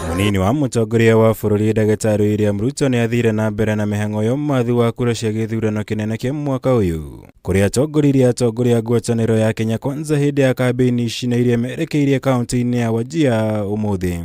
Mũnini wa mũtongoria wa bũrũri ndagĩtarĩ William Ruto nĩ athire na mbere na mĩhang'o ya ũmathi wa kura cia gĩthurano kĩnene kĩa mwaka ũyũ, kũrĩa atongoririe atongoria a ngwatanĩro ya Kenya Kwanza hĩndĩ ya kambĩini ici na iria merekeirie kaunti-inĩ ya Wajir ũmũthĩ.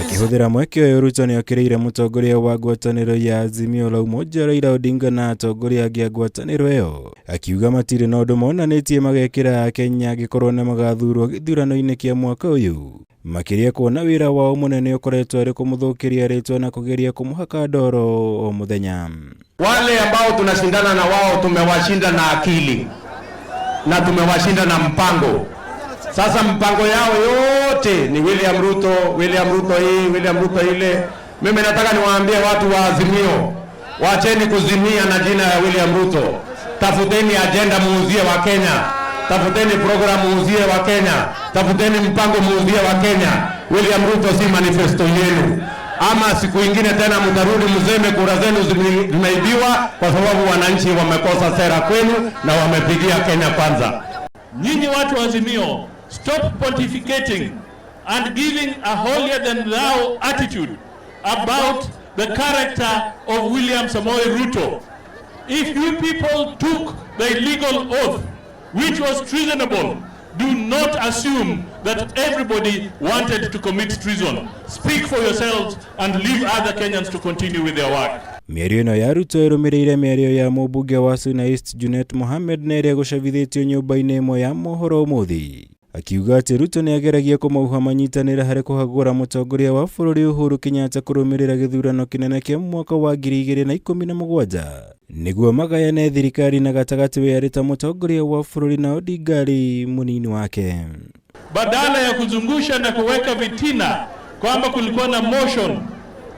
Akĩhũthĩra mweke ũyũ, Ruto nĩ okĩrĩire mũtongoria wa ngwatanĩro ya Azimio la Umoja Raila Odinga na atongoria angĩ a ngwatanĩro ĩyo, akiuga matirĩ na ũndũ monanĩtie magekĩra Akenya angĩkorwo nĩ magathurwo gĩthurano-inĩ kĩa mwaka ũyũ, makĩria kuona wĩra wao mũnene ũkoretwo arĩ kũmũthũkĩria rĩtwa na kũgeria kũmũhaka ndoro o mũthenya. Wale ambao tunashindana na wao tumewashinda na akili na tumewashinda na mpango. Sasa mpango yao yote ni William Ruto, William Ruto hii, William Ruto ile. Mimi nataka niwaambie watu wa Azimio, wacheni kuzimia na jina ya William Ruto. Tafuteni agenda muuzie wa Kenya, tafuteni program muuzie wa Kenya, tafuteni mpango muuzie wa Kenya. William Ruto si manifesto yenu. Ama siku ingine tena mtarudi mseme kura zenu zimeibiwa kwa sababu wananchi wamekosa sera kwenu na wamepigia Kenya Kwanza. Nyinyi watu wa Azimio, stop pontificating and giving a holier than thou attitude about the character of William Samoei Ruto. If you people took the illegal oath, which was treasonable, do not assume that everybody wanted to commit treason. Speak for yourselves and leave other Kenyans to continue with their work. Mĩario ĩno ya Ruto ĩrũmĩrĩire mĩario ya mũmbunge wa Suna East Junet Mohamed na ĩrĩa gũcabithĩtio nyũmba-inĩ ĩmwe ya mohoro ũmũthĩ, akiuga atĩ Ruto nĩ ageragia kũmauha manyitanĩre harĩ kũhagũra mũtongoria wa bũrũri Uhuru Kenyatta kũrũmĩrĩra gĩthurano kĩnene kĩa mwaka wa 2017 nĩguo magayane thirikari na gatagatĩ we arĩ ta mũtongoria wa bũrũri na Odinga arĩ mũnini wake. Badala ya kuzungusha na kuweka vitina kwamba kulikuwa na motion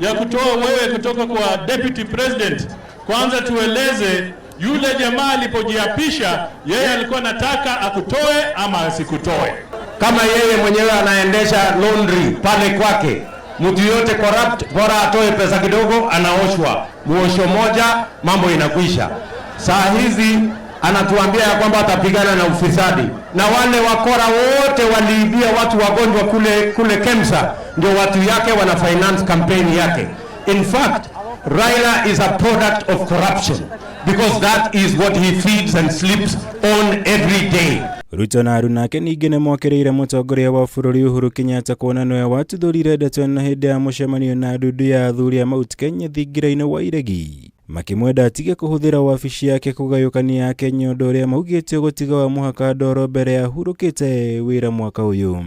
ya kutoa wewe kutoka kwa deputy president, kwanza tueleze yule jamaa alipojiapisha, yeye alikuwa anataka akutoe ama asikutoe? Kama yeye mwenyewe anaendesha laundry pale kwake, mtu yote corrupt, bora atoe pesa kidogo, anaoshwa muosho moja, mambo inakwisha. Saa hizi anatuambia ya kwamba atapigana na ufisadi, na wale wakora wote waliibia watu wagonjwa kule kule KEMSA, ndio watu yake wana finance campaign yake. In fact, Raila is a product of corruption because that is what he feeds and sleeps on every day. Ruto na aruna ake ningĩ nĩ mokĩrĩire mũtongoria wa bũrũri Uhuru Kenyatta kuona nĩwe watuthũrire ndeto ĩno hĩndĩ ya mũcemanio na ndundu ya athuri a Mount Kenya thingira-inĩ wa Iregi, makĩmwenda atige kũhũthĩra wabici yake kũgayũkania Akenya, ũndũ ũrĩa maugĩte gũtiga wa mũhaka ndoro mbere ya ahurũkĩte wĩra mwaka ũyũ.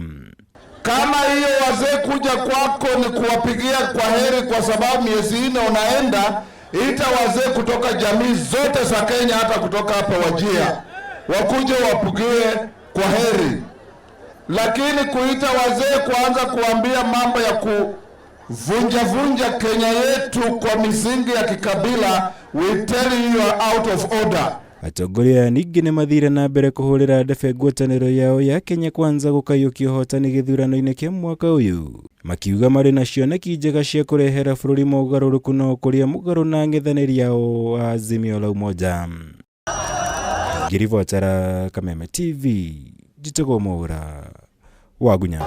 Kama hiyo wazee kuja kwako ni kuwapigia kwa heri kwa sababu miezi 4 unaenda, ita wazee kutoka jamii zote za Kenya, hata kutoka hapa Wajir, wakuje wapigie kwa heri. Lakini kuita wazee kuanza kuambia mambo ya kuvunja vunja Kenya yetu kwa misingi ya kikabila, we tell you you are out of order. Atongoria aya ningĩ nĩ mathire na mbere kũhũrĩra ndebe ngwatanĩro yao ya Kenya Kwanza gũkaiyũkia ũhotani gĩthurano-inĩ kĩa mwaka ũyũ, makiuga marĩ na cioneki njega cia kũrehera bũrũri mogarũrũku na ũkũria mũgarũ na ang'ethanĩri ao a Azimio la Umoja. Ngĩribotera Kameme TV, njĩtagwo Mwaũra wa Gunya.